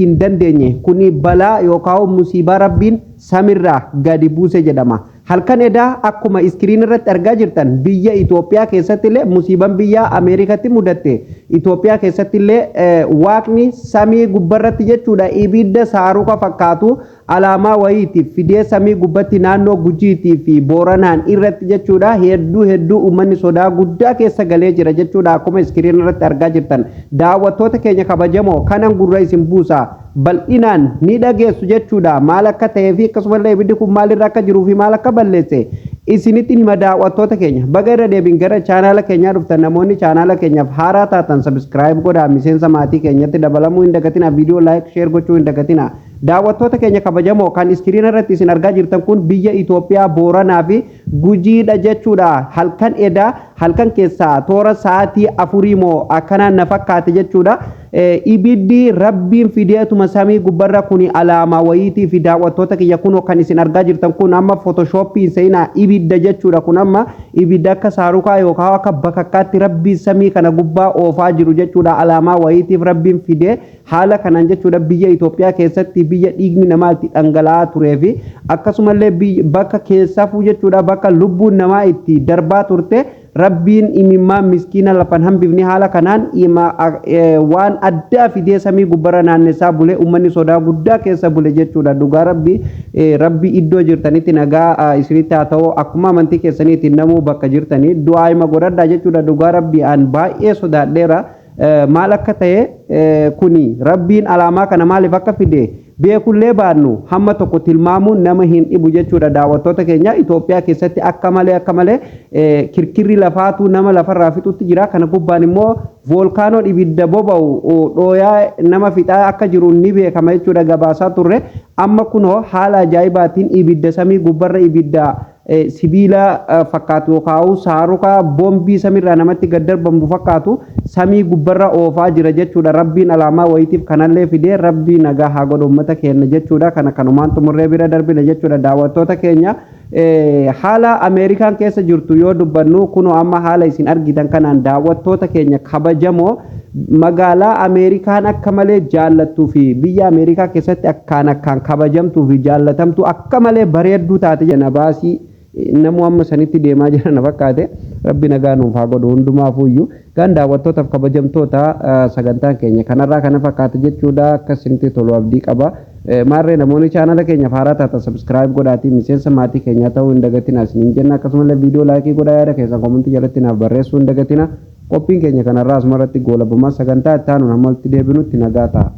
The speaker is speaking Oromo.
Hin dandeenye. Kuni balaa yookaan musiibaa Rabbiin samirraa gadi buuse jedhama. Halkan edaa akkuma iskiriin irratti argaa jirtan biyya Itoophiyaa keessatti illee musiiban biyya Ameerikaatti mudatte Itoophiyaa keessatti illee Waaqni samii gubbarratti jechuudha ibidda saaruka fakkaatu alaamaa wayiitiif fidee samii gubbatti naannoo Gujiitii fi Booranaan irratti jechuudha hedduu hedduu uummanni sodaa guddaa keessa galee jira jechuudha. Akkuma iskiriin irratti argaa jirtan, daawwattoota keenya kabajamoo, kanan gurra isin buusa, bal'inaan ni dhageessu jechuudha. Maal akka ta'ee fi akkasumallee ibiddi kun maalirra akka jiruu fi maal akka balleesse isinitti hima. Daawwattoota keenya, baga irra deebiin gara chaanaala keenyaa dhuftan. Namoonni chaanaala keenyaaf haaraa taatan subscribe godhaa, miseensa maatii keenyatti dabalamuu hin dagatina, viidiyoo like, share gochuu hin dagatina. Daawwattoota keenya kabajamoo, kan iskiriina irratti isin argaa jirtan kun biyya Itoophiyaa Booranaa fi Gujiidha jechuudha. Halkan edaa halkan keessaa toora sa'aatii 4 moo akkanaan na fakkaate jechuudha. Ibiddi Rabbiin fideetuma samii gubbarra kuni alaamaa wayiitii fi daawwattoota kiyya, kunoo kan isin argaa jirtan kun amma Photoshoppiin seenaa ibidda jechuudha. Kun amma ibidda akka saarukaa yookaan akka bakakkaatti Rabbiin samii kana gubbaa oofaa jiru jechuudha. Alaamaa wayiitiif Rabbiin fidee haala kanaan jechuudha. Biyya Itoophiyaa keessatti biyya dhiigni namaa itti dhangala'aa turee fi akkasumallee bakka keessaafuu jechuudha bakka lubbuun namaa itti darbaa turte, Rabbiin imimmaan miskiina lafan hambifni haala kanaan waan addaa fidee samii gubbarra naannessaa bule. Uummanni sodaa guddaa keessa bule jechuudha. Dhugaa Rabbi, Rabbi iddoo jirtanitti nagaa isinitti haa ta'u. Akkuma amantii keessaniitti namuu bakka jirtanii du'aa hima godhadhaa jechuudha. Dhugaa Rabbi, an baay'ee sodaadheera. Maal akka ta'e kuni, Rabbiin alaamaa kana maaliif akka fide beekullee baannu, hamma tokko tilmaamuun nama hin dhibu jechuudha. Daawwattoota keenya, Itoophiyaa keessatti akka malee akka malee kirkirri lafaatu nama lafarraa fixutti jira. Kana gubbaan immoo voolkaanoon ibidda boba'u dhooyaa nama fixaa akka jiru ni beekama jechuudha, gabaasaa turre. Amma kunoo haala ajaa'ibaatiin ibidda samii gubbarra ibidda sibiila fakkaatu yookaan saaruka boombii samiirraa namatti gad darbamu fakkaatu samii gubbarra oofaa jira jechuudha. Rabbiin alaamaa wayiitiif kanallee fidee Rabbii nagaa haa godhu uummata keenya jechuudha. Kana kanumaan xumurree bira darbina jechuudha. Daawwattoota keenya, haala Ameerikaan keessa jirtu yoo dubbannu, kunoo amma haala isin argitan kanaan, daawwattoota keenya kabajamoo, magaalaa Ameerikaan akka malee jaallattuu fi biyya Ameerikaa keessatti akkaan akkaan kabajamtuu fi jaallatamtuu akka malee bareedduu taate jena baasii namuu amma sanitti deemaa jira na fakkaate. Rabbi nagaa nuuf haa godhu hundumaafuyyuu. Gaan daawwattootaaf kabajamtoota, sagantaan keenya kanarraa kana fakkaate jechuudha. Akka isinitti tolu abdii qaba. Maarree namoonni chaanala keenya haaraa taatan subscribe godhaatii miseensa maatii keenyaa ta'uu hin dagatina isiniin jenna. Akkasumallee viidiyoo like godhaa, yaada keessan comment jalatti naaf barreessuu hin dagatina. Qophiin keenya kanarraa asumarratti goolabamaa. Sagantaa itti aanuun hamma walitti deebinutti nagaa ta'a.